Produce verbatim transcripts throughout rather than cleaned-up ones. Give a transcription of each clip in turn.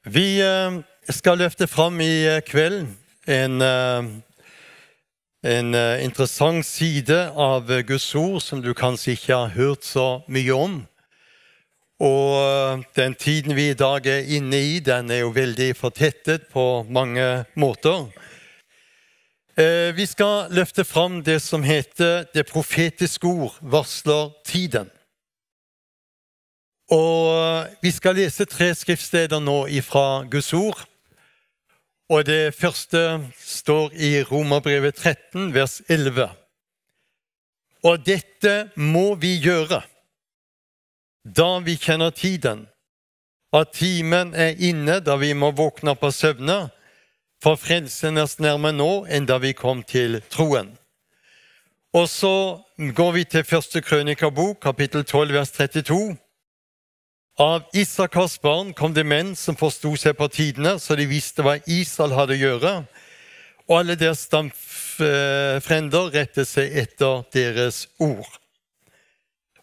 Vi eh, skal løfte fram i eh, kveld en, eh, en eh, interessant side av eh, Guds ord som du kanskje ikke har hørt så mye om. Og eh, den tiden vi i dag er inne i, den er jo veldig fortettet på mange måter. Eh, Vi skal løfte fram det som heter det profetiske ord varsler tiden. Og vi skal lese tre skriftsteder nå ifra Guds ord. Og det første står i Romerbrevet tretten, vers elleve. Og dette må vi gjøre, da vi kjenner tiden, at timen er inne, da vi må våkne opp av søvne, for frelsen er nærmere nå enn da vi kom til troen. Og så går vi til første Krønikabok, kapittel tolv, vers trettito. Av Isakars barn kom det menn som forsto seg på tidene, så de visste hva Israel hadde å gjøre, og alle deres stamfrender rettet seg etter deres ord.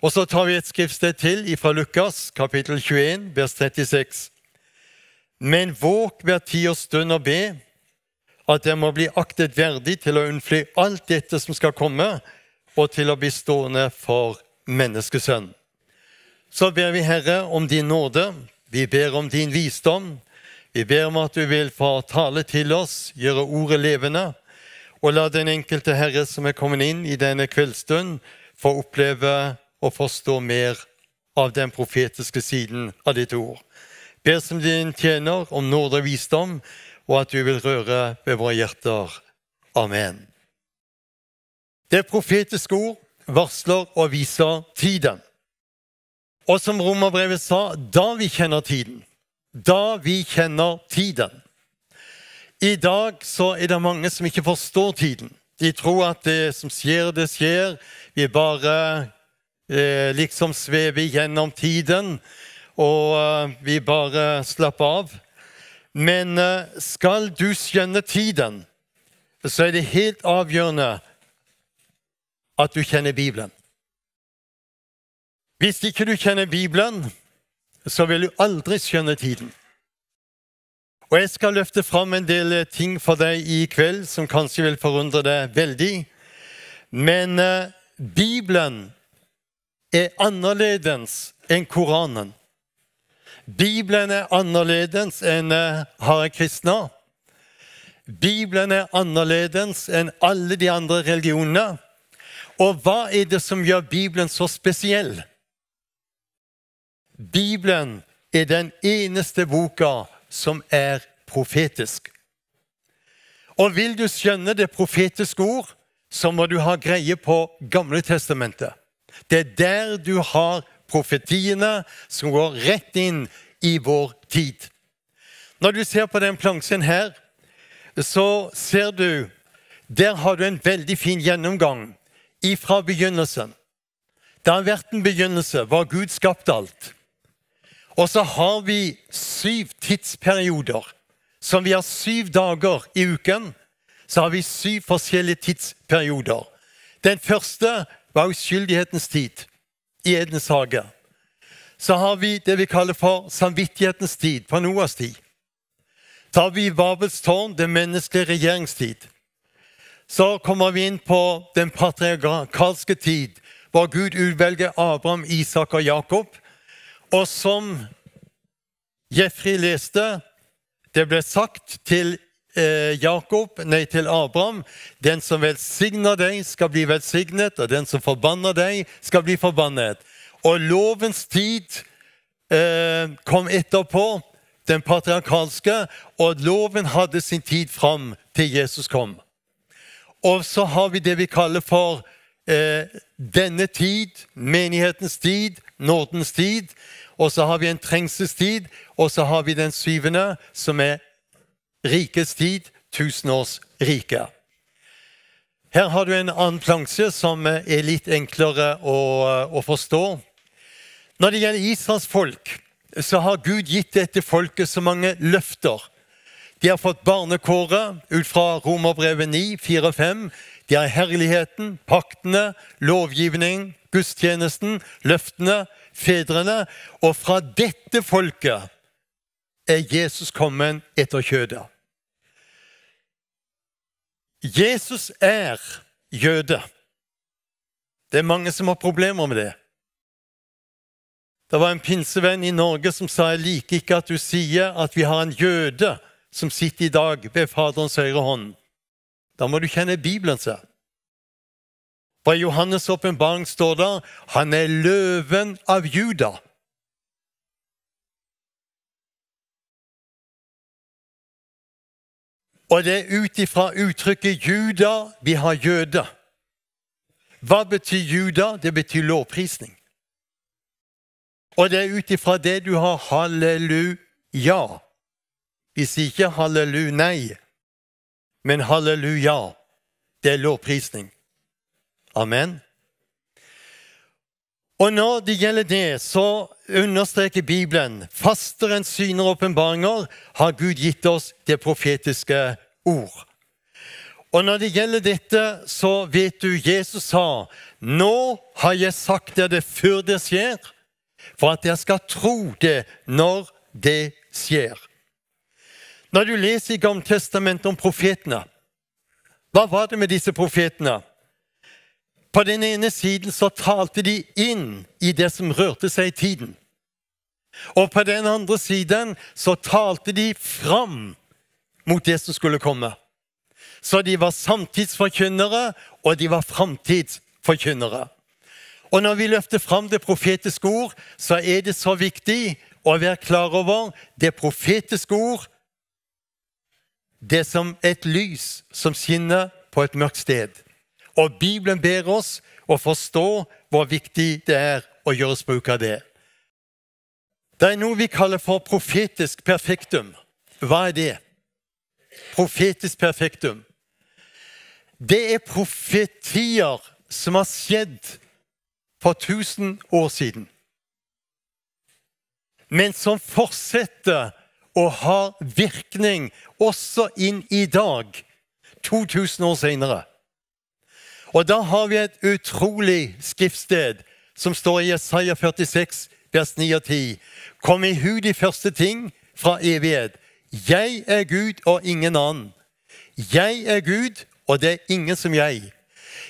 Og så tar vi et skriftsted til ifra Lukas, kapittel tjueen, vers trettiseks. Men våk hver tid og stund og be, at dere må bli aktet verdig til å unnfly alt dette som skal komme, og til å bli stående for Menneskesønn. Så ber vi, Herre, om din nåde. Vi ber om din visdom. Vi ber om at du vil få tale til oss, gjøre ordet levende, og la den enkelte, Herre, som er kommet inn i denne kveldsstund, få oppleve og forstå mer av den profetiske siden av ditt ord. Ber som din tjener om nåde og visdom, og at du vil røre ved våre hjerter. Amen. Det profetiske ord varsler og viser tiden. Og som Romerbrevet sa, da vi kjenner tiden. Da vi kjenner tiden. I dag så er det mange som ikke forstår tiden. De tror at det som skjer, det skjer. Vi bare eh, liksom svever gjennom tiden, og eh, vi bare slapper av. Men eh, skal du skjønne tiden, så er det helt avgjørende at du kjenner Bibelen. Hvis ikke du kjenner Bibelen, så vil du aldri skjønne tiden. Og jeg skal løfte fram en del eh, ting for deg i kveld som kanskje vil forundre deg veldig. Men eh, Bibelen er annerledes enn Koranen. Bibelen er annerledes enn eh, Hare Krishna. Bibelen er annerledes enn alle de andre religionene. Og hva er det som gjør Bibelen så spesiell? Bibelen er den eneste boka som er profetisk. Og vil du skjønne det profetiske ord, så må du ha greie på Gamle Testamentet. Det er der du har profetiene som går rett inn i vår tid. Når du ser på den plansjen her, så ser du, der har du en veldig fin gjennomgang ifra begynnelsen. Da verden begynnelse var Gud skapt alt. Og så har vi syv tidsperioder, som vi har syv dager i uken, så har vi syv forskjellige tidsperioder. Den første var uskyldighetens tid i Edens hage. Så har vi det vi kaller for samvittighetens tid, på Noas tid. Tar vi Babels tårn, den menneskelige regjeringstid, så kommer vi inn på den patriarkalske tid, hvor Gud utvelger Abraham, Isak og Jakob. Og som Jeffrey leste, det ble sagt til eh, Jakob, nei, til Abraham: «Den som velsigner deg, skal bli velsignet, og den som forbanner deg, skal bli forbannet.» Og lovens tid eh, kom etterpå, den patriarkalske, og loven hadde sin tid fram til Jesus kom. Og så har vi det vi kaller for eh, denne tid, menighetens tid, nådens tid, og så har vi en trengselstid, og så har vi den syvende, som er rikets tid, tusenårsriket. Her har du en annen plansje som eh, er litt enklere å, å forstå. Når det gjelder Israels folk, så har Gud gitt dette folket så mange løfter. De har fått barnekåret ut fra Romerbrevet ni, fire og fem. De har herligheten, paktene, lovgivning, gudstjenesten, løftene, fedrene. Og fra dette folket er Jesus kommet etter kjødet. Jesus er jøde. Det er mange som har problemer med det. Det var en pinsevenn i Norge som sa: «Jeg liker ikke at du sier at vi har en jøde som sitter i dag ved Faderens høyre hånd.» Da må du kjenne Bibelen, sa. Fra Johannes' åpenbaring står det: «Han er løven av Juda.» Og det er ut ifra uttrykket Juda vi har jøde. Hva betyr Juda? Det betyr lovprisning. Og det er ut ifra det du har halleluja. Vi sier ikke halleluja, men halleluja. Det er lovprisning. Amen. Og når det gjelder det, så understreker Bibelen: «Fastere enn syner og åpenbaringer har Gud gitt oss det profetiske ord.» Og når det gjelder dette, så vet du, Jesus sa: «Nå har jeg sagt dere det før det skjer, for at dere skal tro det når det skjer.» Når du leser i Gamle Testamentet om profetene, hva var det med disse profetene? På den ene siden så talte de inn i det som rørte seg i tiden. Og på den andre siden så talte de fram mot det som skulle komme. Så de var samtidsforkynnere, og de var framtidsforkynnere. Og når vi løfter fram det profetiske ord, så er det så viktig å være klar over det profetiske ord, det er som et lys som skinner på et mørkt sted. Og Bibelen ber oss å forstå hvor viktig det er å gjøre oss bruk av det. Det er noe vi kaller for profetisk perfektum. Hva er det? Profetisk perfektum. Det er profetier som har skjedd for tusen år siden, men som fortsetter å ha virkning også inn i dag, to tusen år senere. Og da har vi et utrolig skriftsted som står i Jesaja førtiseks, vers ni og ti: «Kom ihug de første ting fra evighet. Jeg er Gud og ingen annen. Jeg er Gud, og det er ingen som jeg.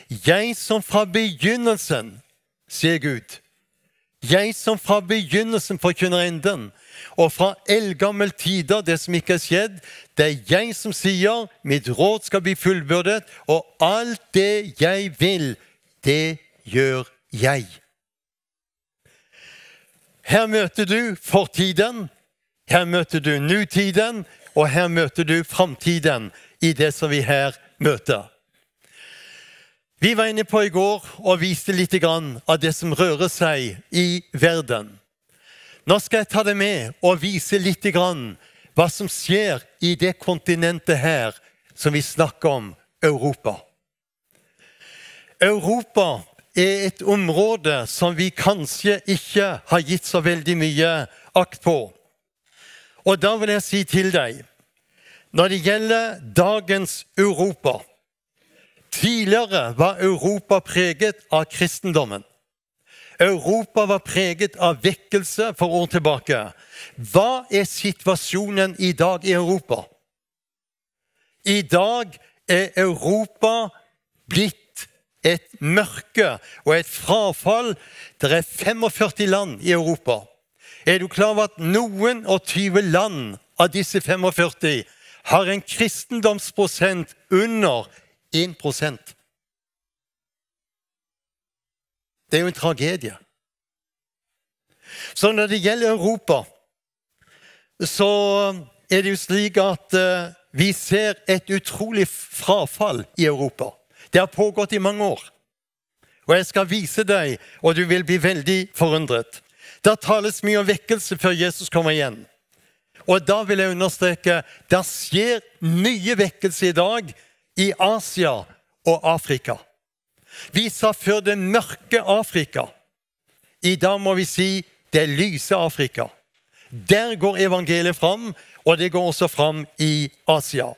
Jeg som fra begynnelsen», sier Gud. «Jeg som fra begynnelsen forkynner enden, og fra eldgammel tider det som ikke er skjedd. Det er jeg som sier: Mitt råd skal bli fullbyrdet, og alt det jeg vil, det gjør jeg.» Her møter du fortiden, her møter du nutiden, og her møter du framtiden i det som vi her møter. Vi var inne på i går og viste litt grann av det som rører seg i verden. Nå skal jeg ta deg med og vise litt grann hva som skjer i det kontinentet her som vi snakker om, Europa. Europa er et område som vi kanskje ikke har gitt så veldig mye akt på. Og da vil jeg si til deg, når det gjelder dagens Europa, tidligere var Europa preget av kristendommen. Europa var preget av vekkelse for år tilbake. Hva er situasjonen i dag i Europa? I dag er Europa blitt et mørke og et frafall. Det er femogførti land i Europa. Er du klar over at noen og tyve land av disse femogførti har en kristendomsprosent under en prosent? Det er jo en tragedie. Så når det gjelder Europa, så er det jo slik at, eh, vi ser et utrolig frafall i Europa. Det har pågått i mange år. Og jeg skal vise deg, og du vil bli veldig forundret. Det tales mye om vekkelse før Jesus kommer igjen. Og da vil jeg understreke, det skjer mye vekkelse i dag i Asia og Afrika. Vi sa før det mørke Afrika. I dag må vi si det lyse Afrika. Der går evangeliet fram, og det går også fram i Asia.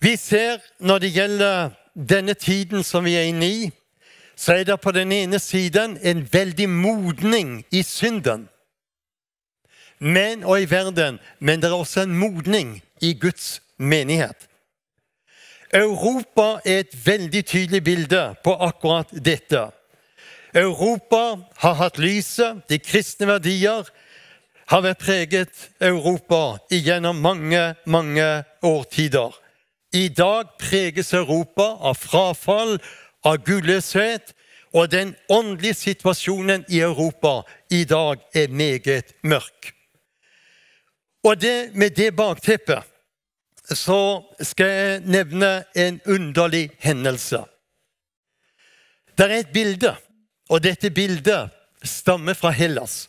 Vi ser når det gjelder denne tiden som vi er inne i, så er det på den ene siden en veldig modning i synden. men, og i verden, men det er også en modning i Guds menighet. Europa er et veldig tydelig bilde på akkurat dette. Europa har hatt lyset, de kristne verdier har vært preget Europa igjennom mange, mange årtider. I dag preges Europa av frafall, av gudløshet, og den åndelige situasjonen i Europa i dag er meget mørk. Og det, med det bakteppet, så skal jeg nevne en underlig hendelse. Det er et bilde, og dette bildet stammer fra Hellas.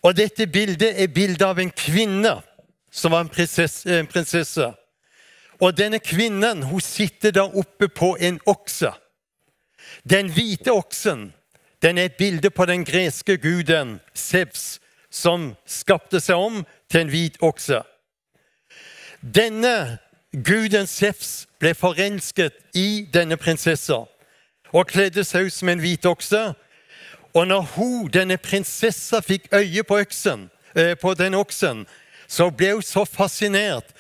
Og dette bildet er bildet av en kvinne som var en prinsess-, en prinsesse. Og denne kvinnen, hun sitter der oppe på en okse. Den hvite oksen, den er et bilde på den greske guden Zeus, som skapte seg om til en hvit okse. Denne guden Zeus ble forelsket i denne prinsessa og kledde seg ut som en hvit okse. Og når hun, denne prinsessa, fikk øye på øksen, eh, på denne oksen, så ble hun så fascinert,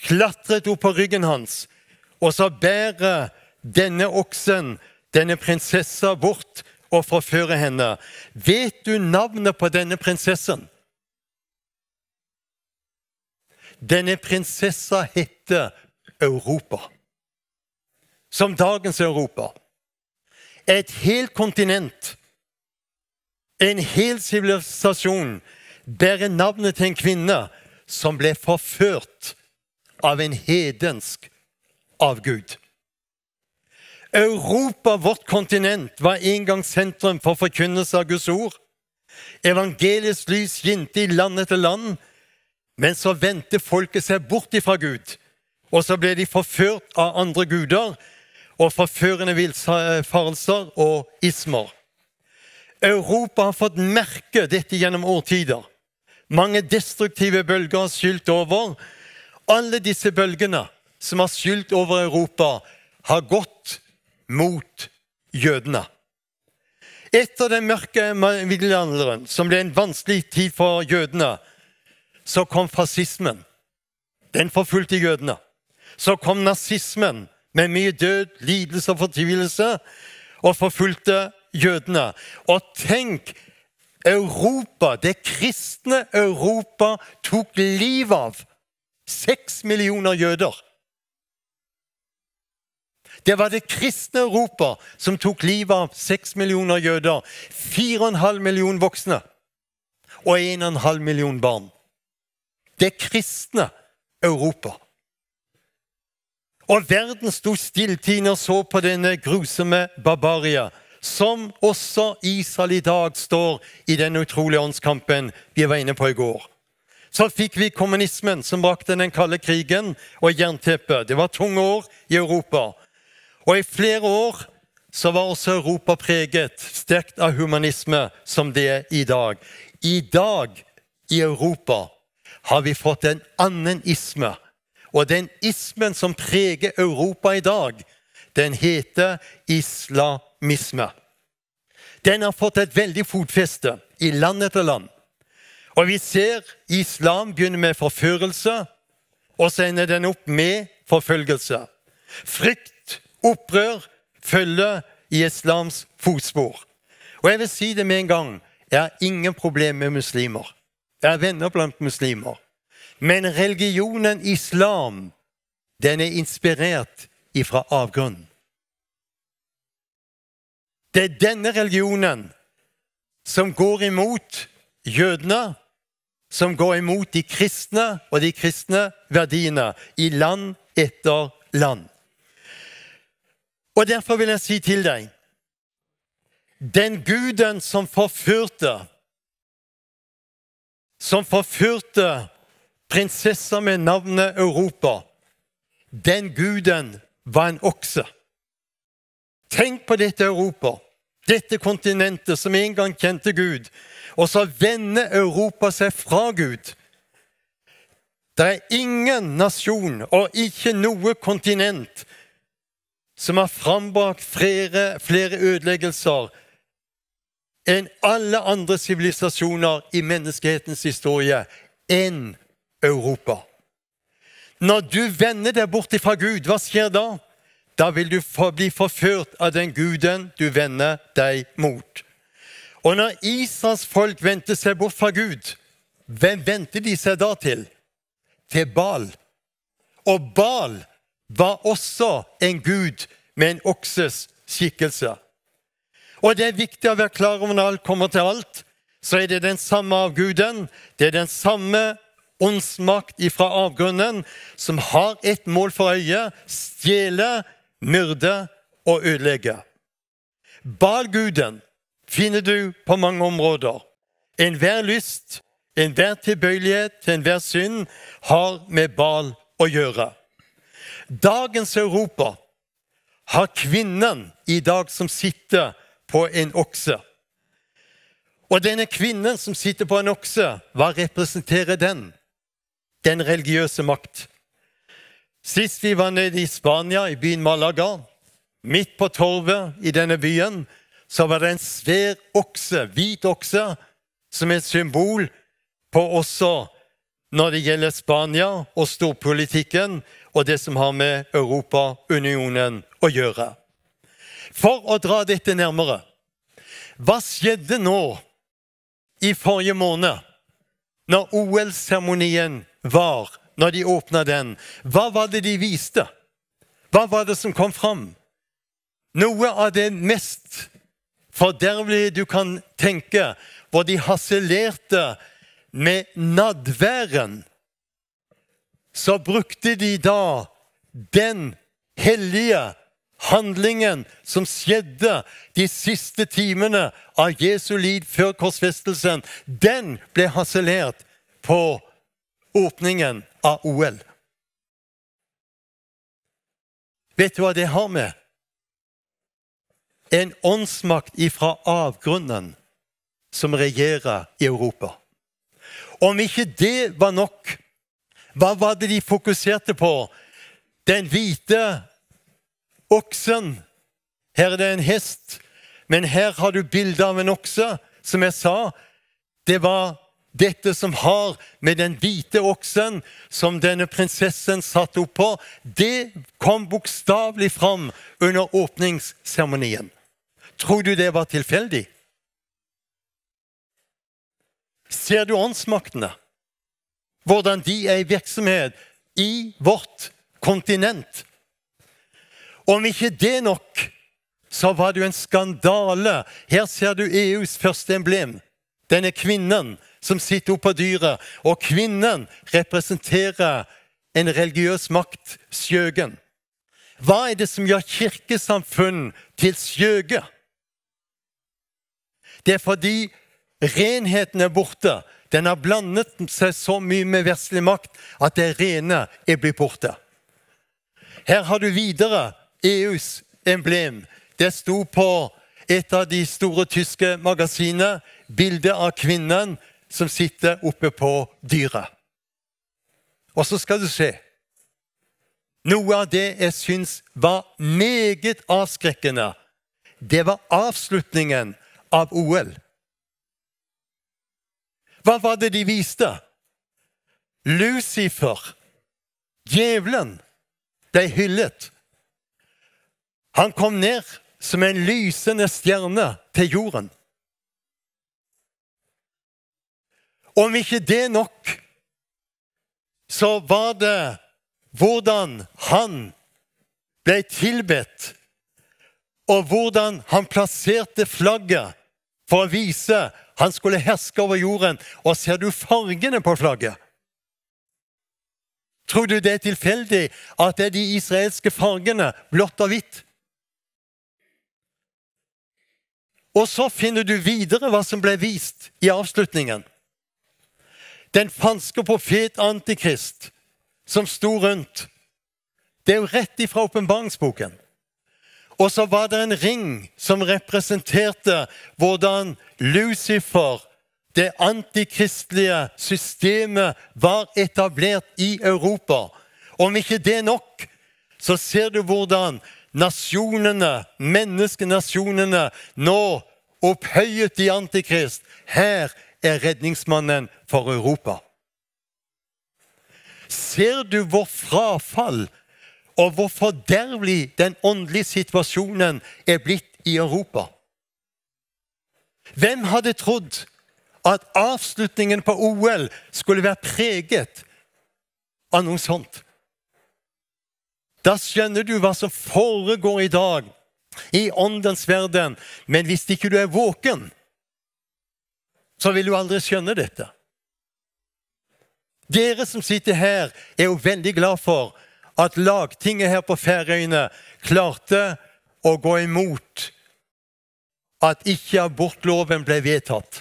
klatret opp på ryggen hans, og så bærer denne oksen denne prinsessa bort og forfører henne. Vet du navnet på denne prinsessen? Denne prinsessa hette Europa. Som dagens Europa. Et helt kontinent, en hel sivilisasjon, bærer navnet til en kvinne som ble forført av en hedensk avgud. Europa, vårt kontinent, var en gang sentrum for forkynnelse av Guds ord. Evangeliets lys skinte i land etter land, men så vendte folket seg bort ifra Gud, og så ble de forført av andre guder og forførende villfarelser og ismer. Europa har fått merke dette gjennom årtider. Mange destruktive bølger har skylt over. Alle disse bølgene som har skylt over Europa, har gått mot jødene. Etter den mørke ma-, middelalderen, som ble en vanskelig tid for jødene, så kom fascismen. Den forfulgte jødene. Så kom nazismen med mye død, lidelse og fortvilelse, og forfulgte jødene. Og tenk, Europa, det kristne Europa, tok livet av seks millioner jøder. Det var det kristne Europa som tok livet av seks millioner jøder, fire og en halv million voksne og en og en halv million barn. Det kristne Europa. Og verden sto stilltiende og så på denne grusomme barbarie, som også Israel i dag står i den utrolige åndskampen vi var inne på i går. Så fikk vi kommunismen, som brakte den kalde krigen og jernteppet. Det var tunge år i Europa. Og i flere år så var også Europa preget sterkt av humanisme, som det er i dag. I dag, i Europa, har vi fått en annen isme. Og den ismen som preger Europa i dag, den heter islamisme. Den har fått et veldig fotfeste i land etter land. Og vi ser islam begynne med forførelse, og så ender den opp med forfølgelse. Frykt, opprør følger i islams fotspor. Og jeg vil si det med en gang, jeg har ingen problem med muslimer. Jeg har venner blant muslimer. Men religionen islam, den er inspirert ifra avgrunnen. Det er denne religionen som går imot jødene, som går imot de kristne og de kristne verdiene i land etter land. Og derfor vil jeg si til deg, den guden som forførte, som forførte prinsessa med navnet Europa, den guden var en okse. Tenk på dette Europa, dette kontinentet som en gang kjente Gud, og så vender Europa seg fra Gud. Det er ingen nasjon og ikke noe kontinent som har frambrakt flere, flere ødeleggelser enn alle andre sivilisasjoner i menneskehetens historie, enn Europa. Når du vender deg bort ifra Gud, hva skjer da? Da vil du for, bli forført av den guden du vender deg mot. Og når Israels folk vendte seg bort fra Gud, hvem vendte de seg da til? Til Baal. Og Baal var også en gud med en okses skikkelse. Og det er viktig å være klar over, når alt kommer til alt, så er det den samme avguden, det er den samme åndsmakt ifra avgrunnen, som har et mål for øye: stjele, myrde og ødelegge. Baal-guden finner du på mange områder. Enhver lyst, enhver tilbøyelighet til enhver synd har med Baal å gjøre. Dagens Europa har kvinnen i dag som sitter på en okse. Og denne kvinnen som sitter på en okse, hva representerer den? Den religiøse makt. Sist vi var nede i Spania, i byen Malaga, midt på torvet i denne byen, så var det en svær okse, hvit okse, som et symbol på også når det gjelder Spania og storpolitikken og det som har med Europaunionen å gjøre. For å dra dette nærmere, hva skjedde nå i forrige måned, når O L-seremonien var, når de åpna den? Hva var det de viste? Hva var det som kom fram? Noe av det mest fordervelige du kan tenke, hvor de harselerte med nadværen, så brukte de da den hellige handlingen som skjedde de siste timene av Jesu liv før korsfestelsen. Den ble harselert på åpningen av O L. Vet du hva det har med? En åndsmakt ifra avgrunnen som regerer i Europa. Om ikke det var nok, hva var det de fokuserte på? Den hvite oksen. Her er det en hest, men her har du bildet av en okse, som jeg sa. Det var dette som har med den hvite oksen, som denne prinsessen satt opp på. Det kom bokstavelig fram under åpningsseremonien. Tror du det var tilfeldig? Ser du åndsmaktene? Hvordan de er i virksomhet i vårt kontinent? Om ikke det nok, så var det jo en skandale. Her ser du E U's første emblem. Denne kvinnen som sitter oppe på dyret, og kvinnen representerer en religiøs makt, skjøgen. Hva er det som gjør kirkesamfunn til skjøge? Det er fordi renheten er borte. Den har blandet seg så mye med vestlig makt at det rene er blitt borte. Her har du videre E U's emblem. Det sto på et av de store tyske magasinene, bildet av kvinnen som sitter oppe på dyret. Og så skal du se. Noe av det jeg syns var meget avskrekkende, det var avslutningen av O L. Hva var det de viste? Lucifer, djevelen, ble hyllet. Han kom ned som en lysende stjerne til jorden. Om ikke det nok, så var det hvordan han ble tilbedt, og hvordan han plasserte flagget for å vise han skulle herske over jorden. Og ser du fargene på flagget? Tror du det er tilfeldig at det er de israelske fargene, blått og hvitt? Og så finner du videre hva som ble vist i avslutningen. Den falske profet Antikrist, som sto rundt. Det er jo rett ifra Åpenbaringsboken. Og så var det en ring som representerte hvordan Lucifer, det antikristelige systemet, var etablert i Europa. Om ikke det nok, så ser du hvordan nasjonene, menneskenasjonene, nå Opphøyet i Antikrist, her er redningsmannen for Europa. Ser du hvor frafall og hvor fordervelig den åndelige situasjonen er blitt i Europa? Hvem hadde trodd at avslutningen på O L skulle være preget av noe sånt? Da skjønner du hva som foregår i dag i åndens verden, men hvis ikke du er våken, så vil du aldri skjønne dette. Dere som sitter her, er jo veldig glad for at lagtinget her på Færøyene klarte å gå imot at ikke abortloven ble vedtatt.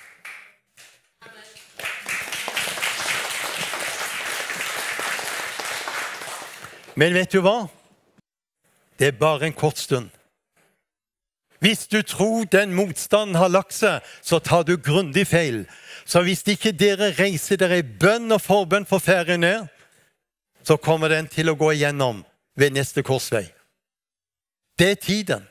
Men vet du hva? Det er bare en kort stund. Hvis du tror den motstanden har lagt seg, så tar du grundig feil. Så hvis ikke dere reiser dere i bønn og forbønn for Færøyene, så kommer den til å gå igjennom ved neste korsvei. Det er tiden.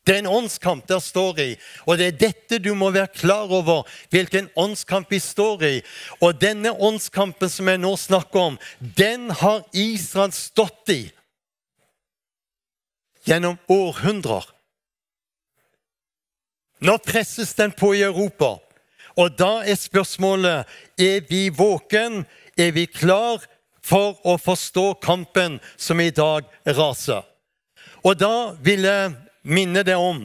Det er en åndskamp der står i, og det er dette du må være klar over, hvilken åndskamp vi står i. Og denne åndskampen som jeg nå snakker om, den har Israel stått i gjennom århundrer. Nå presses den på i Europa, og da er spørsmålet, er vi våken? Er vi klar for å forstå kampen som i dag raser? Og da vil jeg minne deg om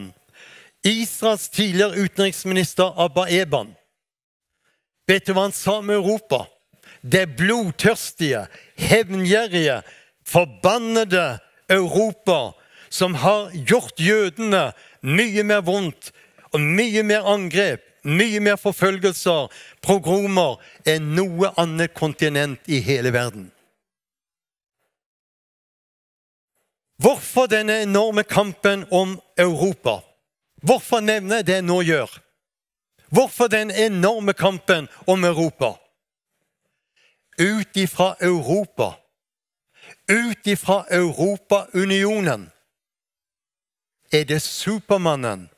Israels tidligere utenriksminister Abba Eban. Vet du hva han sa om Europa? Det blodtørstige, hevngjerrige, forbannede Europa, som har gjort jødene mye mer vondt, og mye mer angrep, mye mer forfølgelser, pogromer enn noe annet kontinent i hele verden. Hvorfor denne enorme kampen om Europa? Hvorfor nevne det jeg nå gjør? Hvorfor den enorme kampen om Europa? Ut ifra Europa, ut ifra Europaunionen, er det Supermannen,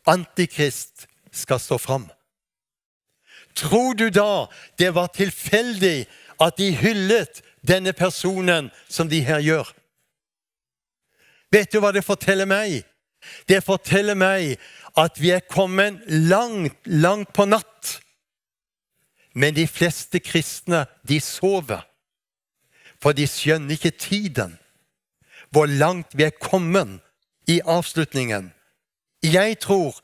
Antikrist, skal stå fram. Tror du da det var tilfeldig at de hyllet denne personen som de her gjør? Vet du hva det forteller meg? Det forteller meg at vi er kommet langt, langt på natt. Men de fleste kristne, de sover. For de skjønner ikke tiden, hvor langt vi er kommet i avslutningen. Jeg tror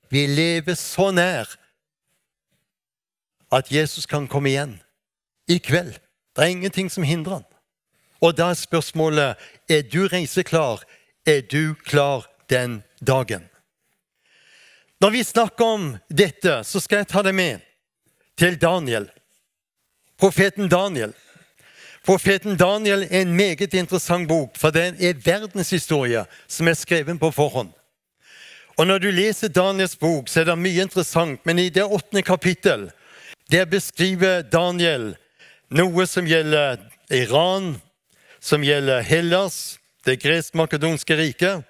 vi lever så nær at Jesus kan komme igjen i kveld. Det er ingenting som hindrer han. Og da er spørsmålet, er du reiseklar? Er du klar den dagen? Når vi snakker om dette, så skal jeg ta det med til Daniel. Profeten Daniel. Profeten Daniel er en meget interessant bok, for den er verdenshistorie som er skrevet på forhånd. Og når du leser Daniels bok, så er det mye interessant, men i det åttende kapittel, der beskriver Daniel noe som gjelder Iran, som gjelder Hellas, det gresk-makedonske riket.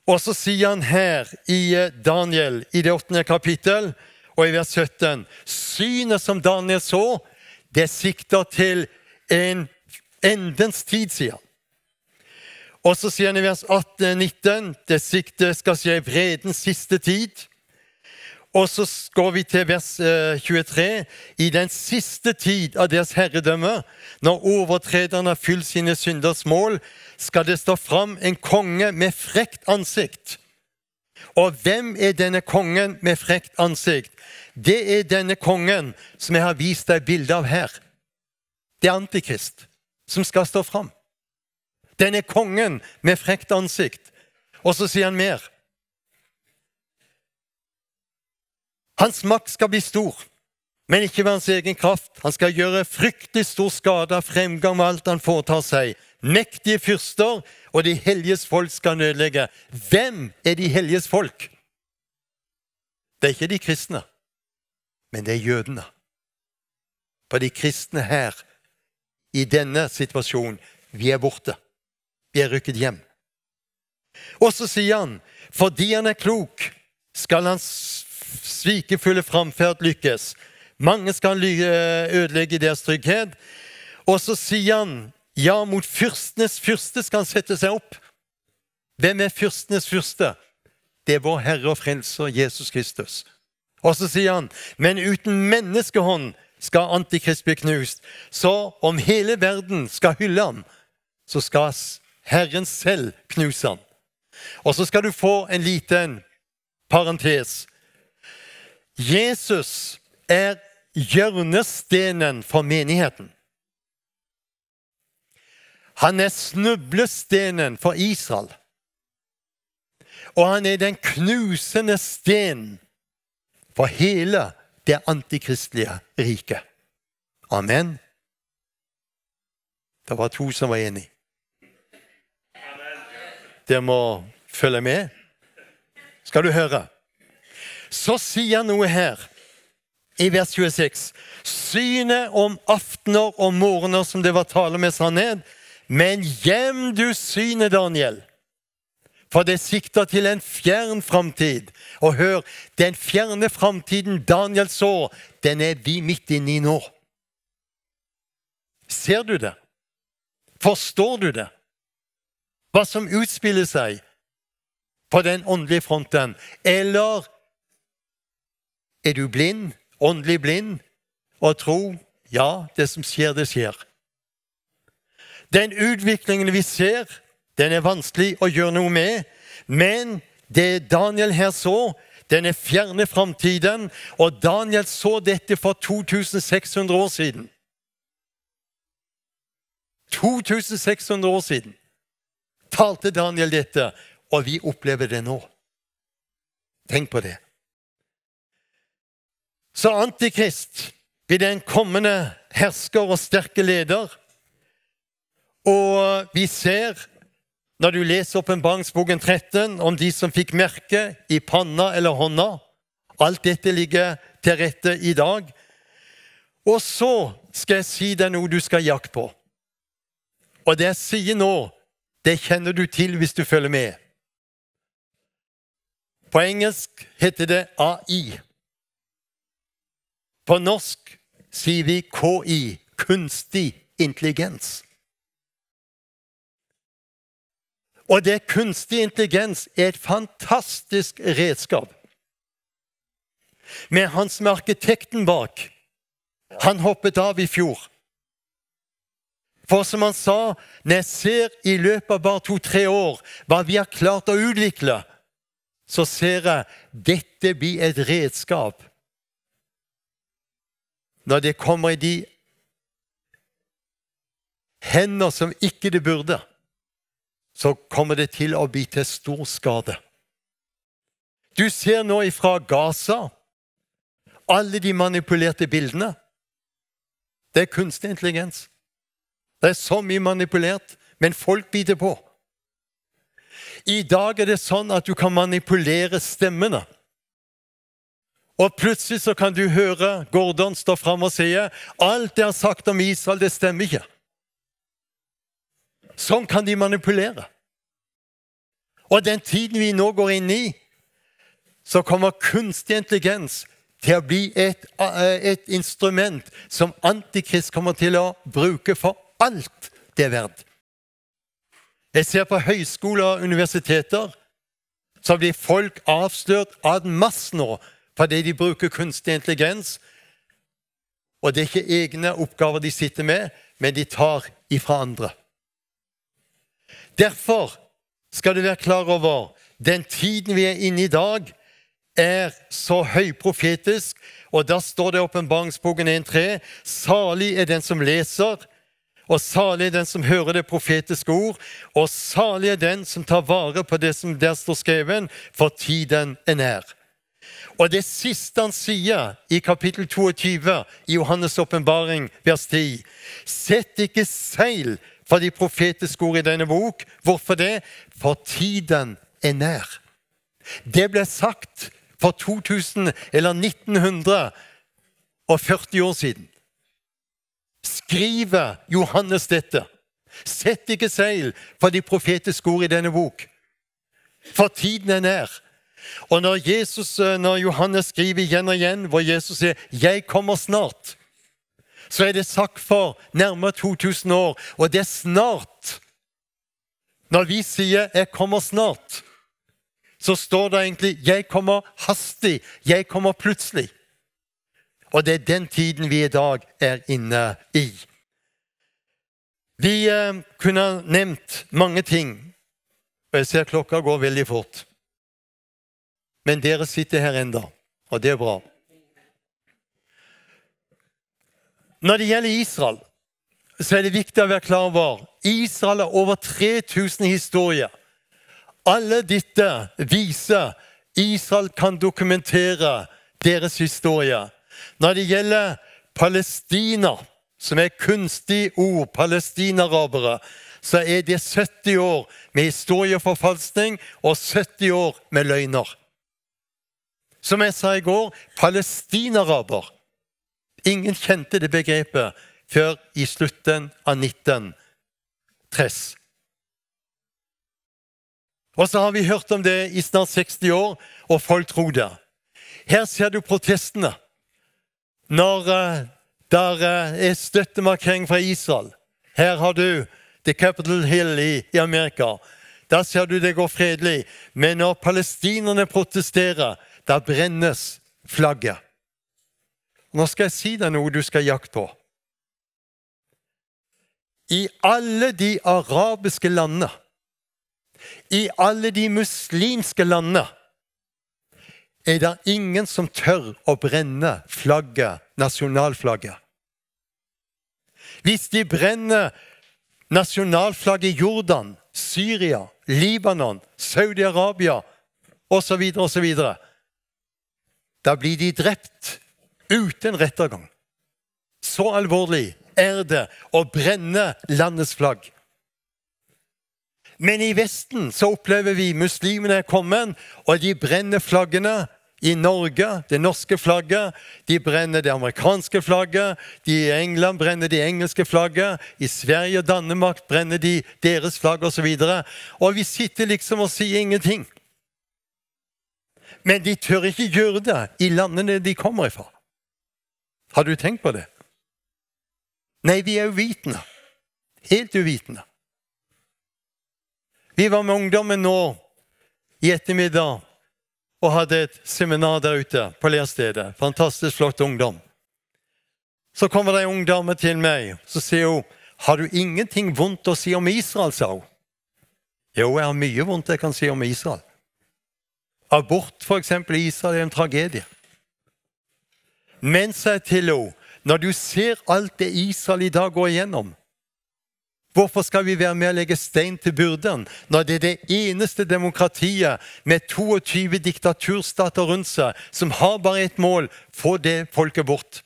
Og så sier han her i eh, Daniel, i det åttende kapittel, og i vers sytten, synet som Daniel så, det sikter til en endens tid, sier han. Og så sier han i vers atten og nitten, det sikter skal skje i vredens siste tid. Og så s- går vi til vers eh, tjuetre. I den siste tid av deres herredømme, når overtrederne har fylt sine synders mål, skal det stå fram en konge med frekt ansikt. Og hvem er denne kongen med frekt ansikt? Det er denne kongen som jeg har vist deg bilde av her. Det er Antikrist som skal stå fram. Denne kongen med frekt ansikt. Og så sier han mer. Hans makt skal bli stor, men ikke ved hans egen kraft. Han skal gjøre fryktelig stor skade av fremgang med alt han foretar seg. Mektige fyrster og de helliges folk skal han ødelegge. Hvem er de helliges folk? Det er ikke de kristne, men det er jødene. For de kristne her, i denne situasjonen, vi er borte. Vi er rykket hjem. Og så sier han, fordi han er klok, skal hans svikefulle framferd lykkes. Mange skal ly- eh, ødelegge deres trygghet. Og så sier han, ja, mot fyrstenes fyrste skal han sette seg opp. Hvem er fyrstenes fyrste? Det er vår Herre og Frelser Jesus Kristus. Og så sier han, men uten menneskehånd skal Antikrist bli knust. Så om hele verden skal hylle ham, så skal s- Herren selv knuse ham. Og så skal du få en liten parentes. Jesus er hjørnestenen for menigheten. Han er snublestenen for Israel. Og han er den knusende sten for hele det antikristelige riket. Amen. Det var to som var enige. Dere må følge med. Skal du høre. Så sier han noe her i vers tjueseks. Synet om aftener og morgener som det var tale om i sannhet, men gjem du synet, Daniel, for det sikter til en fjern framtid. Og hør, den fjerne framtiden Daniel så, den er vi midt inne i nå. Ser du det? Forstår du det? Hva som utspiller seg på den åndelige fronten? Eller er du blind, åndelig blind, og tror, ja, det som skjer, det skjer. Den utviklingen vi ser, den er vanskelig å gjøre noe med, men det Daniel her så, den er fjerne framtiden, og Daniel så dette for to tusen seks hundre år siden. To tusen seks hundre år siden talte Daniel dette, og vi opplever det nå. Tenk på det. Så Antikrist blir den kommende hersker og sterke leder. Og vi ser, når du leser Åpenbaringsboken tretten, om de som fikk merke i panna eller hånda. Alt dette ligger til rette i dag. Og så skal jeg si deg noe du skal jakte på. Og det jeg sier nå, det kjenner du til hvis du følger med. På engelsk heter det A I. På norsk sier vi K I, kunstig intelligens. Og det kunstig intelligens er et fantastisk redskap. Men han som er arkitekten bak, han hoppet av i fjor. For som han sa, når jeg ser i løpet av bare to-tre år hva vi har klart å utvikle, så ser jeg dette blir et redskap. Når det kommer i de hender som ikke det burde, så kommer det til å bli til stor skade. Du ser nå ifra Gaza alle de manipulerte bildene. Det er kunstig intelligens. Det er så mye manipulert, men folk biter på. I dag er det sånn at du kan manipulere stemmene. Og plutselig så kan du høre Gordon stå fram og si: «Alt det han har sagt om Israel, det stemmer ikke.» Sånn kan de manipulere. Og den tiden vi nå går inn i, så kommer kunstig intelligens til å bli et, et instrument som Antikrist kommer til å bruke for alt det er verdt. Jeg ser på høyskoler og universiteter, så blir folk avslørt en masse nå, fordi de bruker kunstig intelligens, og det er ikke egne oppgaver de sitter med, men de tar ifra andre. Derfor skal du være klar over, den tiden vi er inne i i dag, er så høyprofetisk, og da står det i Åpenbaringsboken en tre: «Salig er den som leser, og salig er den som hører det profetiske ord, og salig er den som tar vare på det som der står skrevet, for tiden er nær.» Og det siste han sier i kapittel toogtyve i Johannes' åpenbaring, vers ti: «Sett ikke seil for de profetiske ord i denne bok.» Hvorfor det? For tiden er nær. Det ble sagt for to tusen eller nitten hundre og førti år siden. Skriver Johannes dette: «Sett ikke seil for de profetiske ord i denne bok, for tiden er nær.» Og når Jesus, eh, når Johannes skriver igjen og igjen, hvor Jesus sier: «Jeg kommer snart», så er det sagt for nærmere to tusen år, og det er snart. Når vi sier: «Jeg kommer snart», så står det egentlig: «Jeg kommer hastig, jeg kommer plutselig.» Og det er den tiden vi i dag er inne i. Vi, eh, kunne ha nevnt mange ting, og jeg ser klokka går veldig fort. Men dere sitter her enda, og det er bra. Når det gjelder Israel, så er det viktig å være klar over, Israel har over tre tusen historier. Alle dette viser, Israel kan dokumentere deres historie. Når det gjelder Palestina, som er kunstig ord, palestinarabere, så er det sytti år med historieforfalskning og sytti år med løgner. Som jeg sa i går, palestinaraber. Ingen kjente det begrepet før i slutten av nitten trettis. Og så har vi hørt om det i snart seksti år, og folk tror det. Her ser du protestene. Når, eh, der, eh, er støttemarkering fra Israel. Her har du The Capitol Hill i, i Amerika. Der ser du det går fredelig. Men når palestinerne protesterer, da brennes flagget. Nå skal jeg si deg noe du skal jakte på. I alle de arabiske landene, i alle de muslimske landene, er det ingen som tør å brenne flagget, nasjonalflagget. Hvis de brenner nasjonalflagget i Jordan, Syria, Libanon, Saudi-Arabia, og så videre, og så videre, da blir de drept uten rettergang. Så alvorlig er det å brenne landets flagg. Men i Vesten så opplever vi muslimene er kommet, og de brenner flaggene. I Norge, det norske flagget, de brenner det amerikanske flagget, de i England brenner det engelske flagget, i Sverige og Danmark brenner de deres flagg og så videre. Og vi sitter liksom og sier ingenting. Men de tør ikke gjøre det i landene de kommer ifra. Har du tenkt på det? Nei, vi er uvitende. Helt uvitende. Vi var med ungdommen nå i ettermiddag og hadde et seminar der ute på Lerstedet. Fantastisk flott ungdom. Så kommer det en ung dame til meg, så sier hun: «Har du ingenting vondt å si om Israel?», sa hun. «Jo, jeg har mye vondt jeg kan si om Israel. Abort, for eksempel, i Israel er en tragedie.» Men, sa jeg til henne, når du ser alt det Israel i dag går igjennom, hvorfor skal vi være med å legge stein til byrden, når det er det eneste demokratiet med toogtyve diktaturstater rundt seg, som har bare ett mål: få det folket bort?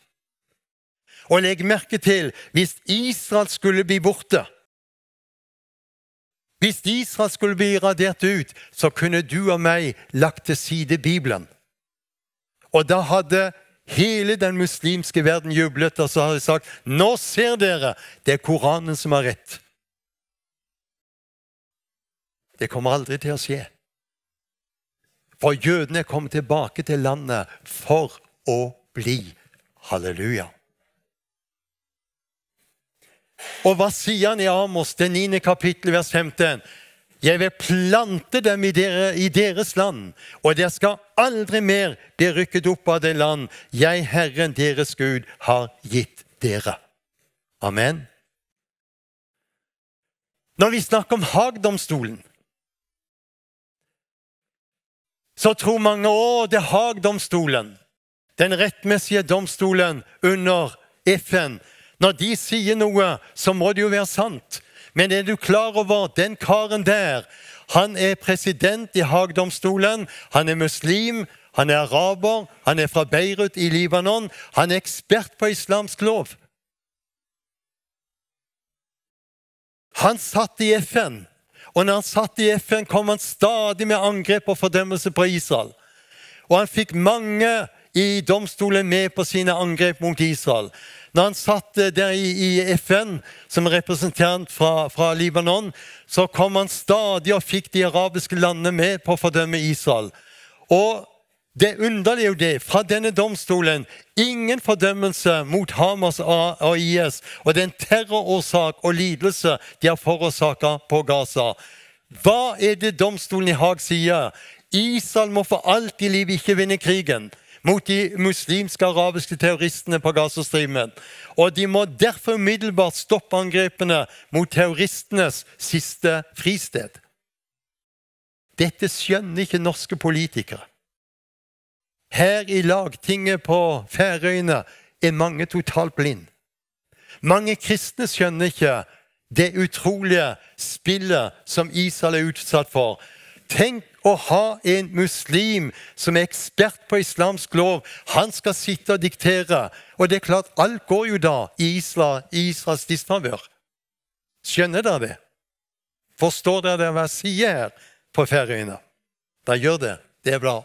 Og legg merke til, hvis Israel skulle bli borte, hvis Israel skulle bli radert ut, så kunne du og meg lagt til side Bibelen. Og da hadde hele den muslimske verden jublet, og så hadde de sagt: «Nå ser dere, det er Koranen som har rett.» Det kommer aldri til å skje. For jødene er kommet tilbake til landet for å bli. Halleluja. Og hva sier han i Amos, det niende kapittel, vers femten? «Jeg vil plante dem i dere, i deres land, og dere skal aldri mer bli rykket opp av det land jeg, Herren deres Gud, har gitt dere.» Amen. Når vi snakker om Haag-domstolen, så tror mange: «Å, det er Haag-domstolen, den rettmessige domstolen under F N. Når de sier noe, så må det jo være sant.» Men er du klar over, den karen der, han er president i Haag-domstolen, han er muslim, han er araber, han er fra Beirut i Libanon, han er ekspert på islamsk lov. Han satt i F N, og når han satt i F N, kom han stadig med angrep og fordømmelse på Israel. Og han fikk mange i domstolen med på sine angrep mot Israel. Når han satt, eh, der i, i F N som representant fra, fra Libanon, så kom han stadig og fikk de arabiske landene med på å fordømme Israel. Og det underlige er jo det, fra denne domstolen, ingen fordømmelse mot Hamas og, og I S og den terrorårsak og lidelse de har forårsaket på Gaza. Hva er det domstolen i Haag sier? Israel må for alt i liv ikke vinne krigen mot de muslimske arabiske terroristene på Gazastripen, og de må derfor umiddelbart stoppe angrepene mot terroristenes siste fristed. Dette skjønner ikke norske politikere. Her i Lagtinget på Færøyene er mange totalt blind. Mange kristne skjønner ikke det utrolige spillet som Israel er utsatt for. Tenk å ha en muslim som er ekspert på islamsk lov. Han skal sitte og diktere. Og det er klart, alt går jo da i Israel, i Israels disfavør. Skjønner dere det? Forstår dere hva jeg sier her på Færøyene? Da gjør det. Det er bra.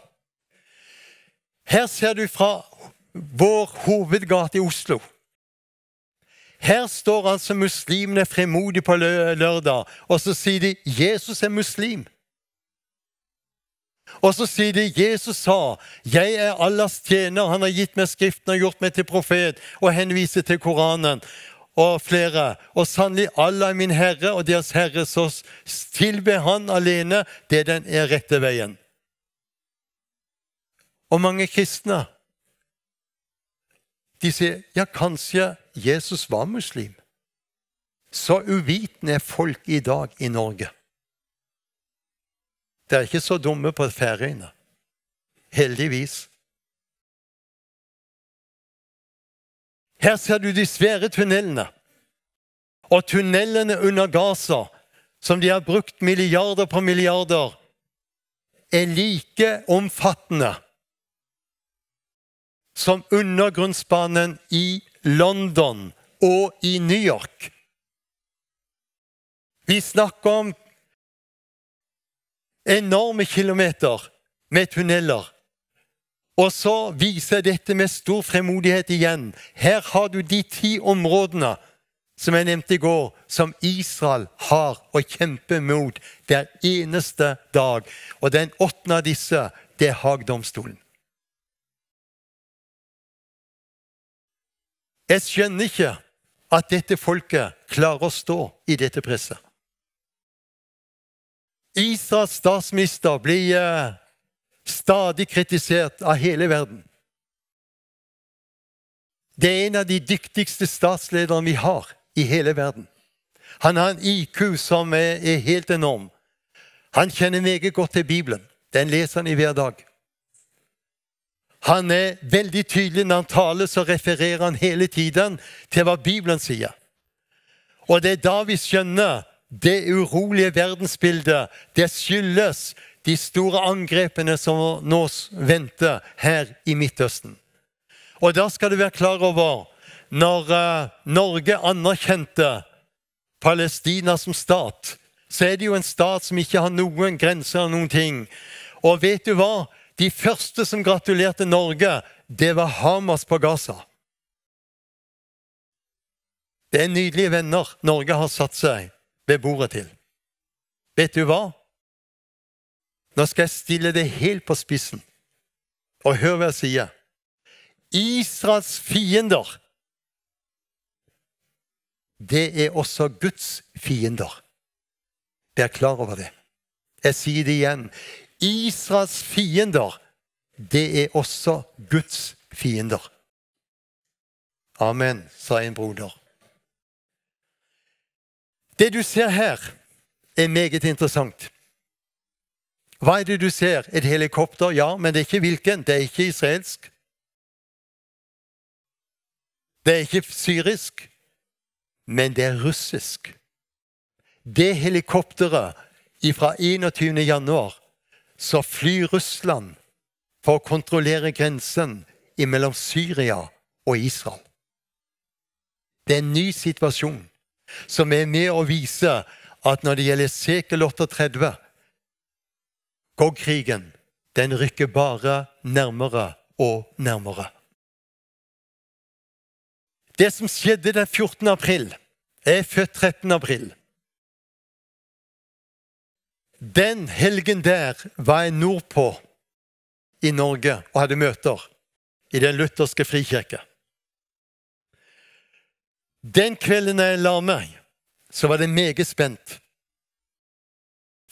Her ser du fra vår hovedgate i Oslo. Her står altså muslimene fremodig på lø-, lørdag, og så sier de: «Jesus er muslim.» Og så sier de: «Jesus sa: Jeg er Allahs tjener, han har gitt meg skriften og gjort meg til profet», og henviser til Koranen og flere. «Og sannelig, Allah er min Herre og deres Herre, så s-, tilbe han alene, det er den er rette veien.» Og mange kristne, de sier: «Ja, kanskje Jesus var muslim.» Så uvitende er folk i dag i Norge. Det er ikke så dumme på Færøyene. Heldigvis. Her ser du de svære tunnelene. Og tunnelene under Gaza, som de har brukt milliarder på milliarder, er like omfattende som undergrunnsbanen i London og i New York. Vi snakker om enorme kilometer med tunneler. Og så viser jeg dette med stor fremodighet igjen. Her har du de ti områdene som jeg nevnte i går, som Israel har å kjempe mot hver eneste dag. Og den åttende av disse, det er Haag-domstolen. Jeg skjønner ikke at dette folket klarer å stå i dette presset. Israels statsminister blir, eh, stadig kritisert av hele verden. Det er en av de dyktigste statslederne vi har i hele verden. Han har en I Q som er, er helt enorm. Han kjenner meget godt til Bibelen. Den leser han i hver dag. Han er veldig tydelig når han taler, så refererer han hele tiden til hva Bibelen sier. Og det er da vi skjønner det urolige verdensbildet. Det skyldes de store angrepene som nå s-, venter her i Midtøsten. Og da skal du være klar over, når, eh, Norge anerkjente Palestina som stat, så er det jo en stat som ikke har noen grenser eller noen ting. Og vet du hva? De første som gratulerte Norge, det var Hamas på Gaza. Det er nydelige venner Norge har satt seg ved bordet til. Vet du hva? Nå skal jeg stille det helt på spissen. Og hør hva jeg sier. Israels fiender, det er også Guds fiender. Vær klar over det. Jeg sier det igjen. Israels fiender, det er også Guds fiender. Amen, sa en broder. Det du ser her, er meget interessant. Hva er det du ser? Et helikopter? Ja, men det er ikke hvilken. Det er ikke israelsk. Det er ikke syrisk. Men det er russisk. Det helikopteret ifra enogtyvende januar, så flyr Russland for å kontrollere grensen imellom Syria og Israel. Det er en ny situasjon som er med å vise at når det gjelder sekkel otteogtredve, Gog-krigen, den rykker bare nærmere og nærmere. Det som skjedde den fjortende april, jeg er født trettende april. Den helgen der var jeg nordpå i Norge og hadde møter i den lutherske frikirke. Den kvelden jeg la meg, så var det meget spent.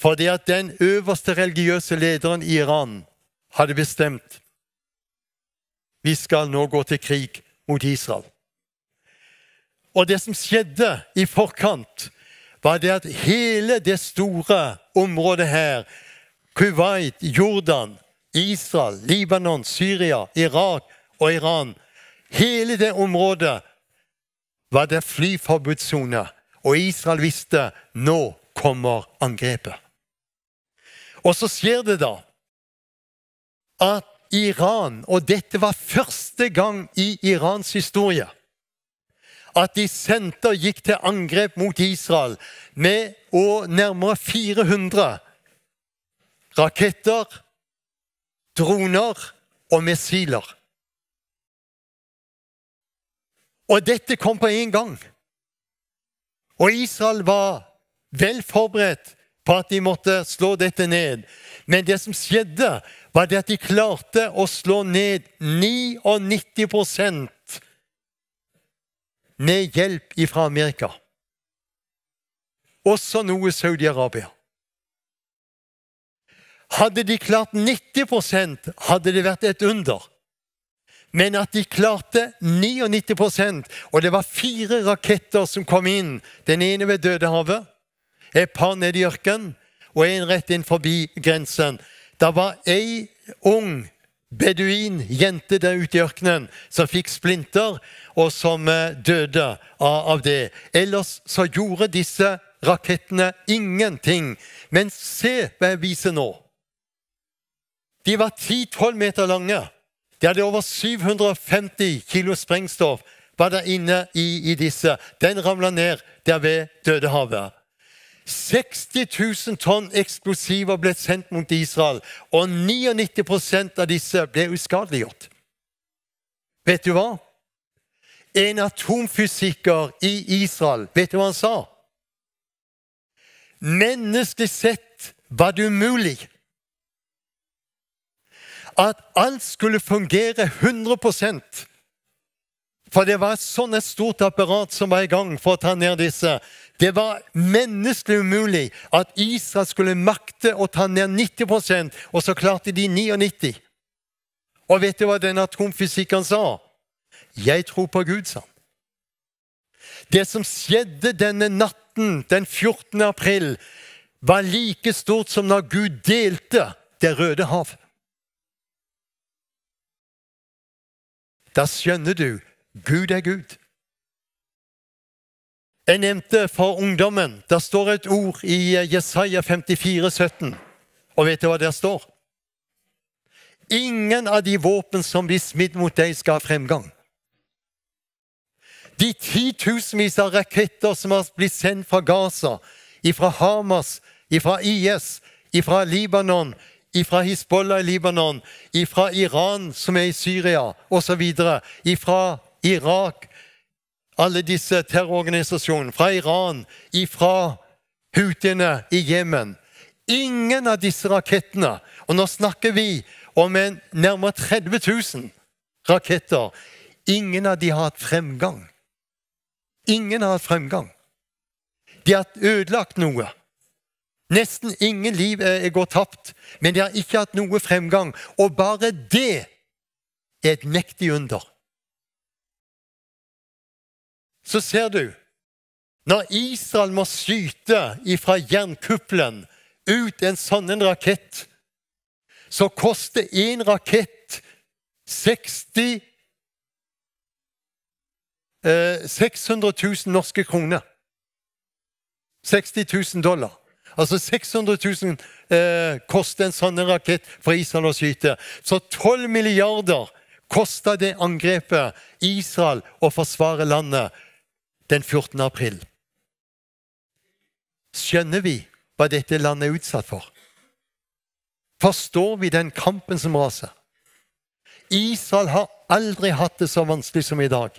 Fordi at den øverste religiøse lederen i Iran hadde bestemt: «Vi skal nå gå til krig mot Israel.» Og det som skjedde i forkant, var det at hele det store området her, Kuwait, Jordan, Israel, Libanon, Syria, Irak og Iran, hele det området var det flyforbudssone, og Israel visste: «Nå kommer angrepet.» Og så skjer det da at Iran, og dette var første gang i Irans historie, at de sendte og gikk til angrep mot Israel med å nærmere fire hundre raketter, droner og missiler. Og dette kom på en gang. Og Israel var vel forberedt på at de måtte slå dette ned. Men det som skjedde, var det at de klarte å slå ned niognitti prosent med hjelp ifra Amerika. Også noe Saudi-Arabia. Hadde de klart nitti prosent, hadde det vært et under. Men at de klarte niognitti prosent, og det var fire raketter som kom inn, den ene ved Dødehavet, et par ned i ørkenen, og en rett inn forbi grensen. Det var ei ung beduin jente der ute i ørkenen som fikk splinter, og som eh, døde av, av det. Ellers så gjorde disse rakettene ingenting. Men se hva jeg viser nå. De var ti tolv meter lange. De hadde over syv hundre og femti kilo sprengstoff var der inne i, i disse. Den ramla ned der ved Dødehavet. Seksti tusen tonn eksplosiver ble sendt mot Israel, og niognitti prosent av disse ble uskadeliggjort. Vet du hva? En atomfysiker i Israel, vet du hva han sa? Menneskelig sett var det umulig at alt skulle fungere hundre prosent. For det var et sånn et stort apparat som var i gang for å ta ned disse. Det var menneskelig umulig at Israel skulle makte å ta ned nitti prosent, og så klarte de niognitti. Og vet du hva den atomfysikeren sa? «Jeg tror på Gud», sa han. Det som skjedde denne natten, den fjortende april, var like stort som når Gud delte Det Røde Hav. Da skjønner du, Gud er Gud. Jeg nevnte for ungdommen, der står et ord i eh, Jesaja femtifire sytten. Og vet du hva der står? Ingen av de våpen som blir smidd mot deg, skal ha fremgang. De titusenvis av raketter som har blitt sendt fra Gaza, ifra Hamas, ifra I S, ifra Libanon, ifra Hizbollah i Libanon, ifra Iran, som er i Syria, og så videre, ifra Irak, alle disse terrororganisasjonene, fra Iran, ifra Houthiene i Jemen. Ingen av disse rakettene, og nå snakker vi om en nærmere tredve tusen raketter, ingen av de har hatt fremgang. Ingen har hatt fremgang. De har ødelagt noe. Nesten ingen liv er, er gått tapt, men de har ikke hatt noe fremgang. Og bare det er et mektig under. Så ser du, når Israel må skyte ifra jernkuppelen ut en sånn en rakett, så koster en rakett seksti, eh, seks hundre tusen norske kroner. Seksti tusen dollar. Altså seks hundre tusen eh, koster en sånn en rakett for Israel å skyte. Så tolv milliarder kosta det angrepet Israel å forsvare landet den fjortende april. Skjønner vi hva dette landet er utsatt for? Forstår vi den kampen som raser? Israel har aldri hatt det så vanskelig som i dag.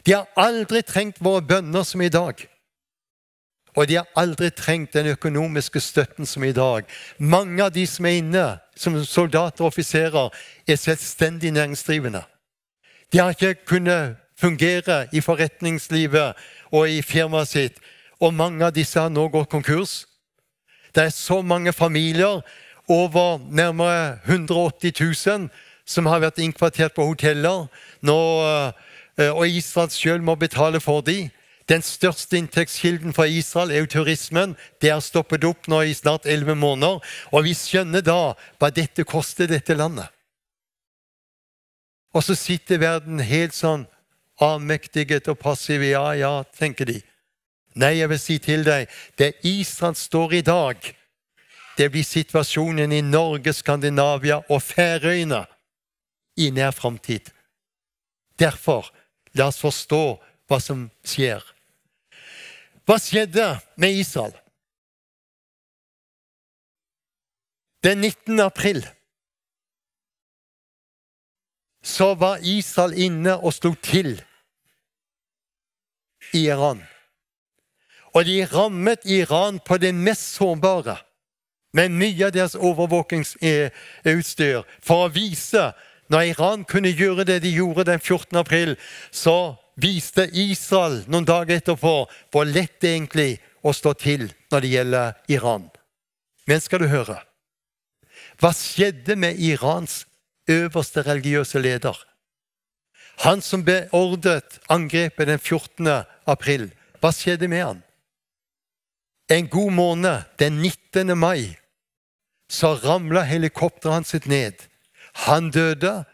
De har aldri trengt våre bønner som i dag. Og de har aldri trengt den økonomiske støtten som i dag. Mange av de som er inne, som soldater og offiserer er selvstendig næringsdrivende. De har ikke kunnet fungere i forretningslivet og i firmaet sitt, og mange av disse har nå gått konkurs. Det er så mange familier, over nærmere hundre og åtti tusen, som har vært innkvartert på hoteller nå, eh, og Israel selv må betale for de. Den største inntektskilden for Israel er jo turismen. Det har stoppet opp nå i snart elleve måneder, og vi skjønner da hva dette koster dette landet. Og så sitter verden helt sånn avmektiget og passiv. Ja, ja, tenker de. Nei, jeg vil si til deg, der Israel står i dag, det blir situasjonen i Norge, Skandinavia og Færøyene i nær framtid. Derfor, la oss forstå hva som skjer. Hva skjedde med Israel? Den nittende april så var Israel inne og slo til i Iran. Og de rammet Iran på det mest sårbare, med mye av deres overvåkingsutstyr, for å vise, når Iran kunne gjøre det de gjorde den fjortende april, så viste Israel noen dager etterpå hvor lett det egentlig å stå til når det gjelder Iran. Men skal du høre, hva skjedde med Irans øverste religiøse leder? Han som beordret angrepet den fjortende april. Hva skjedde med han? En god måned, den nittende mai, så ramla helikopteret hans sitt ned. Han døde,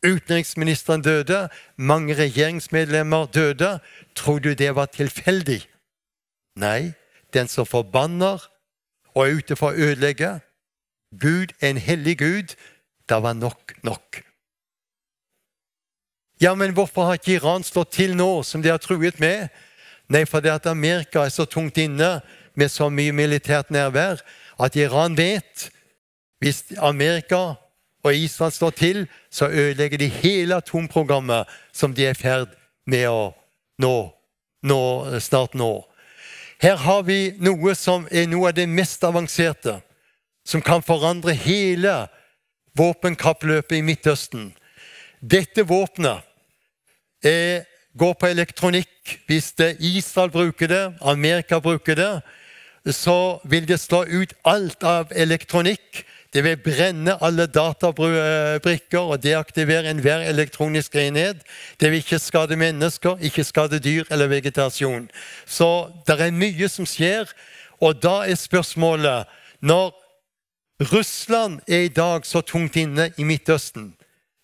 utenriksministeren døde, mange regjeringsmedlemmer døde. Tror du det var tilfeldig? Nei, den som forbanner og er ute for å ødelegge, Gud, en hellig Gud, da var nok nok. Ja, men hvorfor har ikke Iran slått til nå, som de har truet med? Nei, for det at Amerika er så tungt inne med så mye militært nærvær, at Iran vet, hvis Amerika og Israel slår til, så ødelegger de hele atomprogrammet som de er i ferd med å nå, nå, snart nå. Her har vi noe som er noe av det mest avanserte, som kan forandre hele våpenkappløpet i Midtøsten. Dette våpenet, eh, går på elektronikk. Hvis det Israel bruker det, Amerika bruker det, så vil det slå ut alt av elektronikk. Det vil brenne alle databrikker og deaktivere enhver elektronisk enhet. Det vil ikke skade mennesker, ikke skade dyr eller vegetasjon. Så det er mye som skjer, og da er spørsmålet, når Russland er i dag så tungt inne i Midtøsten.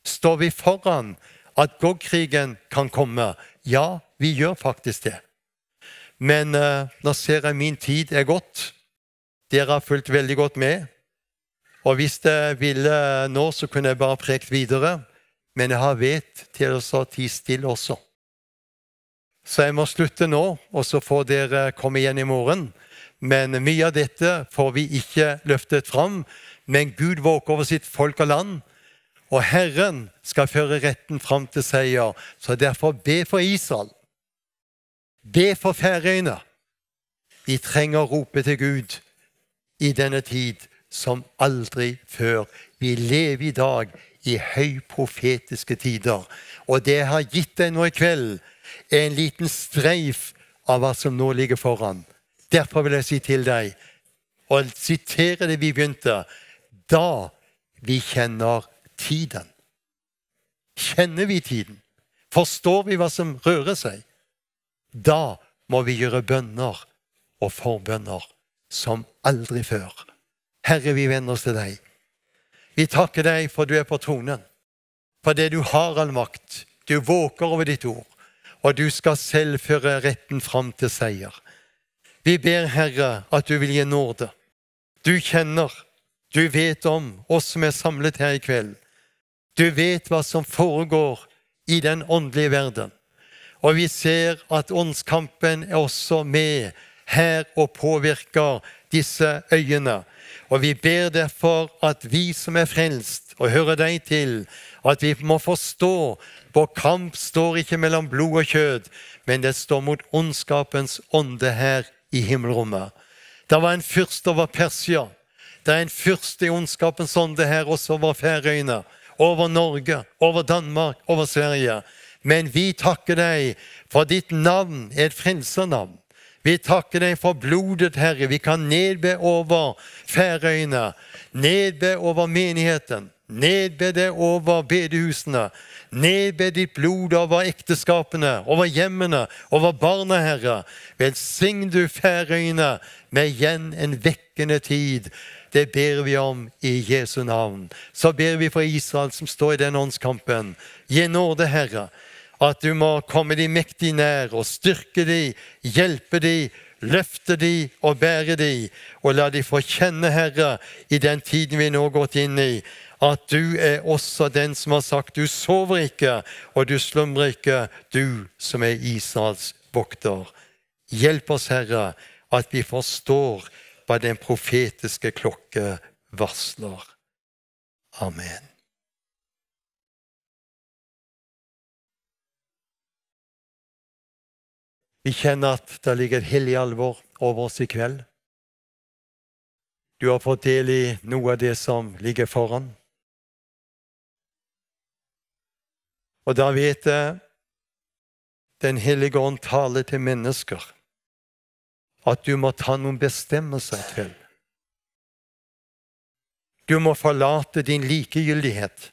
Står vi foran at Gog-krigen kan komme? Ja, vi gjør faktisk det. Men, eh, nå ser jeg min tid er gått. Dere har fulgt veldig godt med. Og hvis jeg ville nå, så kunne jeg bare prekt videre. Men jeg har vett til å tie stille også. Så jeg må slutte nå, og så får dere komme igjen i morgen. Men mye av dette får vi ikke løftet fram. Men Gud våker over sitt folk og land, og Herren skal føre retten fram til seier. Så derfor be for Israel. Be for Færøyene. Vi trenger å rope til Gud i denne tid som aldri før. Vi lever i dag i høyprofetiske tider, og det har gitt deg nå i kveld en liten streif av hva som nå ligger foran. Derfor vil jeg si til deg, og sitere det vi begynte, da vi kjenner tiden. Kjenner vi tiden? Forstår vi hva som rører seg? Da må vi gjøre bønner og forbønner som aldri før. Herre, vi vender oss til deg. Vi takker deg for du er på tronen, for det du har all makt. Du våker over ditt ord, og du skal selv føre retten fram til seier. Vi ber, Herre, at du vil gi nåde. Du kjenner, du vet om oss som er samlet her i kveld. Du vet hva som foregår i den åndelige verden. Og vi ser at åndskampen er også med her og påvirker disse øyene. Og vi ber derfor at vi som er frelst og hører deg til, at vi må forstå, vår kamp står ikke mellom blod og kjød, men det står mot ondskapens ånde her i himmelrommet. Det var en fyrst over Persia. Det er en fyrste i ondskapens ånde her også over Færøyene, over Norge, over Danmark, over Sverige. Men vi takker deg, for ditt navn er et frelsernavn. Vi takker deg for blodet, Herre. Vi kan nedbe over Færøyene, nedbe over menigheten, nedbe det over bedehusene, nedbe ditt blod over ekteskapene, over hjemmene, over barna, Herre. Velsign du Færøyene med igjen en vekkende tid. Det ber vi om i Jesu navn. Så ber vi for Israel som står i den åndskampen. Gi nåde, Herre, at du må komme de mektig nær og styrke de, hjelpe de, løfte de og bære de, og la de få kjenne, Herre, i den tiden vi nå har gått inn i, at du er også den som har sagt: «Du sover ikke, og du slumrer ikke, du som er Israels vokter.» Hjelp oss, Herre, at vi forstår hva den profetiske klokke varsler. Amen. Vi kjenner at det ligger et hellig alvor over oss i kveld. Du har fått del i noe av det som ligger foran. Og da vet jeg, Den Hellige Ånd taler til mennesker, at du må ta noen bestemmelser i kveld. Du må forlate din likegyldighet.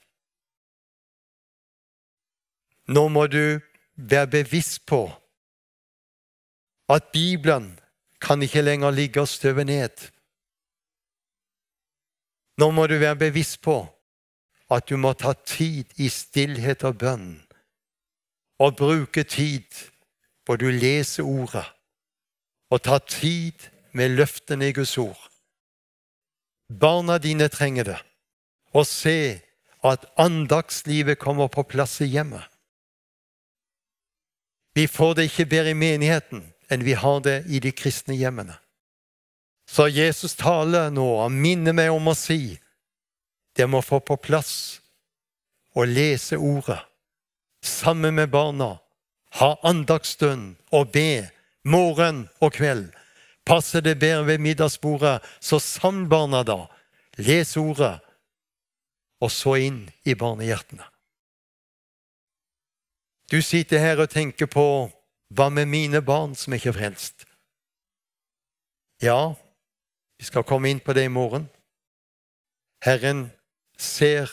Nå må du være bevisst på at Bibelen kan ikke lenger ligge og støve ned. Nå må du være bevisst på at du må ta tid i stillhet og bønn, og bruke tid hvor du leser ordet, og ta tid med løftene i Guds ord. Barna dine trenger det, og se at andagslivet kommer på plass i hjemmet. Vi får det ikke bedre i menigheten enn vi har det i de kristne hjemmene. Så Jesus taler nå og minner meg om å si: «Dere må få på plass å lese ordet, sammen med barna, ha andagsstund og be, morgen og kveld. Passer det bedre ved middagsbordet, så saml barna da. Les ordet, og så inn i barnehjertene.» Du sitter her og tenker på: «Hva med mine barn som ikke er frelst?» Ja, vi skal komme inn på det i morgen. Herren ser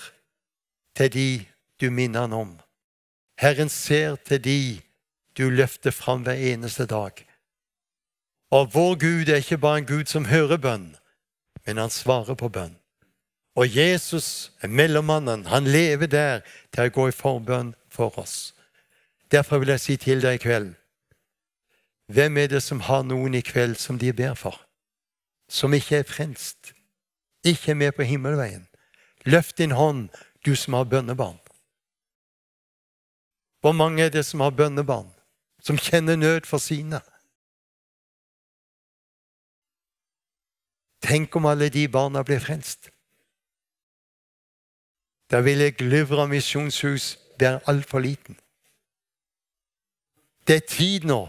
til de du minner han om. Herren ser til de du løfter fram hver eneste dag. Og vår Gud er ikke bare en Gud som hører bønn, men han svarer på bønn. Og Jesus er mellommannen. Han lever der til å gå i forbønn for oss. Derfor vil jeg si til deg i kveld: Hvem er det som har noen i kveld som de ber for, som ikke er frelst, ikke er med på himmelveien? Løft din hånd, du som har bønnebarn. Hvor mange er det som har bønnebarn, som kjenner nød for sine? Tenk om alle de barna ble frelst. Da ville Glyvra misjonshus være alt for liten. Det er tid nå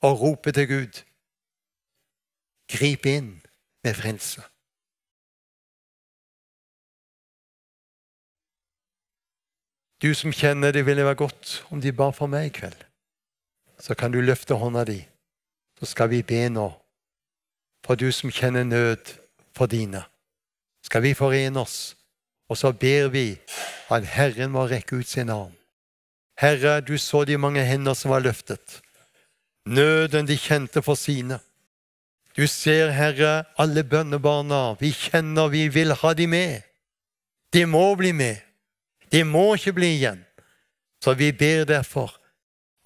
å rope til Gud: «Grip inn med frelse.» Du som kjenner det ville være godt om de ba for meg i kveld, så kan du løfte hånda di. Så skal vi be nå for du som kjenner nød for dine. Skal vi forene oss, og så ber vi at Herren må rekke ut sin arm. Herre, du så de mange hender som var løftet. Nøden de kjente for sine. Du ser, Herre, alle bønnebarna. Vi kjenner vi vil ha de med. De må bli med. De må ikke bli igjen. Så vi ber derfor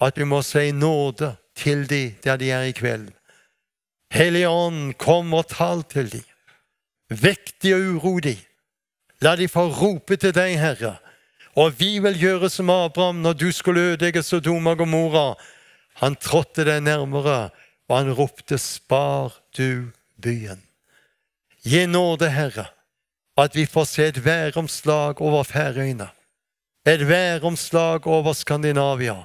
at du må si nåde til de der de er i kveld. Hellige Ånd, kom og tal til de. Vekk de og uro de. La de få rope til deg, Herre. Og vi vil gjøre som Abraham når du skulle ødelegge Sodoma og Gomorra. Han trådte deg nærmere, og han ropte: «Spar du byen.» Gi nåde, Herre, at vi får se et væromslag over Færøyene. Et væromslag over Skandinavia.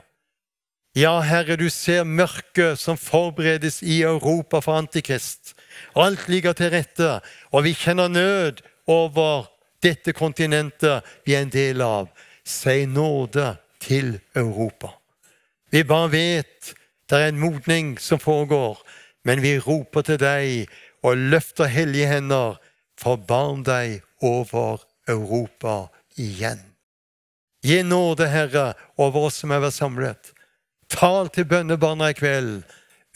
Ja, Herre, du ser mørket som forberedes i Europa for antikrist. Alt ligger til rette, og vi kjenner nød over dette kontinentet vi er en del av. Si nåde til Europa. Vi bare vet det er en modning som foregår, men vi roper til deg og løfter hellige hender. Forbarm deg over Europa igjen. Gi nåde, Herre, over oss som er samlet. Tal til bønnebarna i kveld.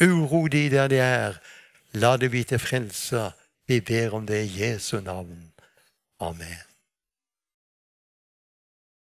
Uro de der de er. La det bli til frelse. Vi ber om det i Jesu navn. Amen.